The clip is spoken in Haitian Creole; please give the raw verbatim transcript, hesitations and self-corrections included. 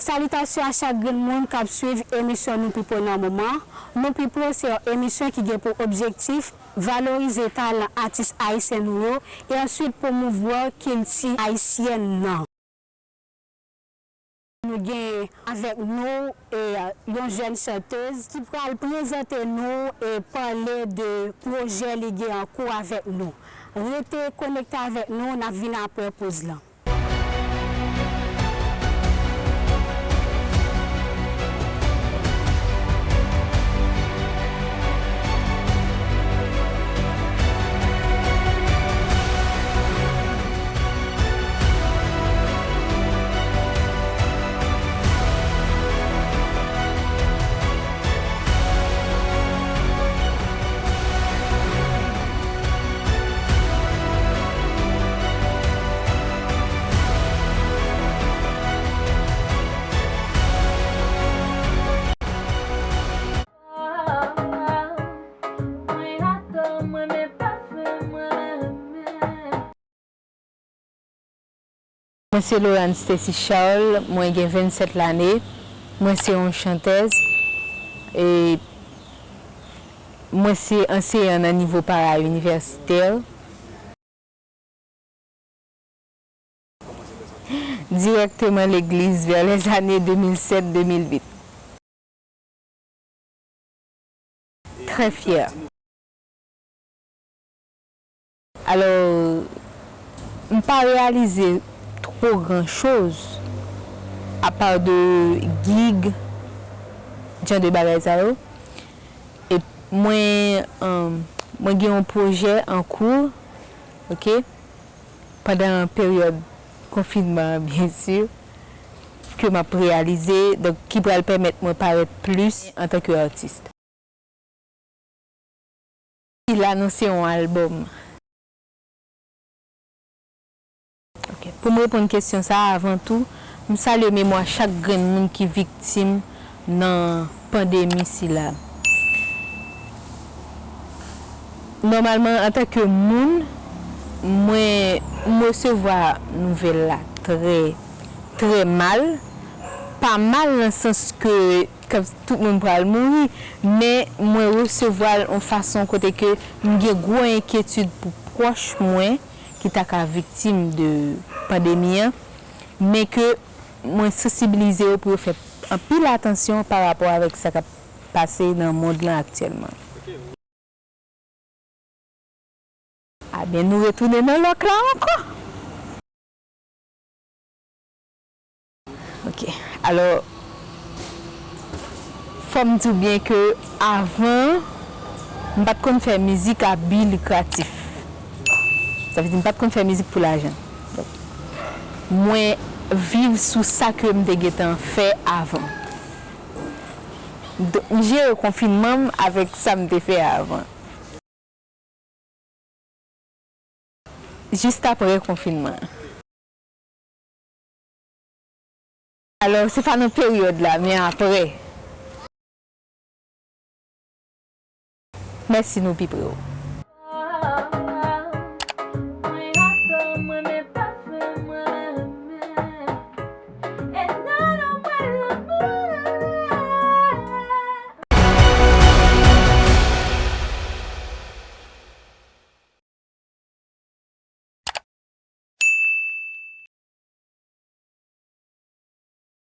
Salitasyon a chak grenn moun k ap swiv emisyon Nou Pi Pro nan moman. Nou Pi Pro se yon emisyon ki gen pou objektif valorize talan atis ayisyen nou yo e answit pwomouvwa kilti ayisyèn nan. Nou gen avèk nou, e, yon jèn chantèz ki pral prezante nou e pale de pwojè li gen an kou avèk nou. Rete konekte avèk nou, n ap vin apre poz lan. Mwen se Laurence Stacy Charles, mwen gen vennsèt lane, mwen se yon chantèz, e mwen se anseyan nan nivo para-inivèsitè. Direkteman legliz vè lèzane de mil sèt, de mil uit. Très fière. Alò, m pa reyalize two gran choz apa de gig, jan de bagay sa yo. E mwen, um, mwen gen yon pwojè an kou, oke, pandan peryòd konfinman an, byen si, ke m ap reyalize, donk, ki pral pèmèt mwen parèt plis antanke atis. Sila nou se yon albòm. Ok. Pou m reponn kesyon sa a, avan tou, m salye memwa chak grenn moun ki viktim nan pandemi sila. Nòmalman, antanke moun, mwen, m resevwa nouvèl la trè, trè mal. Pa mal nan sans ke ke tout moun pral mouri, men mwen resevwa l yon fason kote ke m gen gwo enkyetid pou pwòch mwen ki ta ka viktim de pandemi an, men ke mwen sansibilize yo pou yo fè anpil atansyon pa rapò avèk sa k ap pase nan mond lan aktyèlman. A byen, nou retounen nan lòk la ankò. Ok. Alò, fò m di w byen ke avan, m pa t konn fè mizik a bi likratif. Sa vle di, m pa t konn fè mizik pou lajan. Donk, mwen viv sou sa ke m te gentan fè avan. Donk, m jere konfinman m avèk sa m te fè avan. Jis apre konfinman an. Alò, se pa nan peryòd la, men apre. Mèsi, nou pi pre.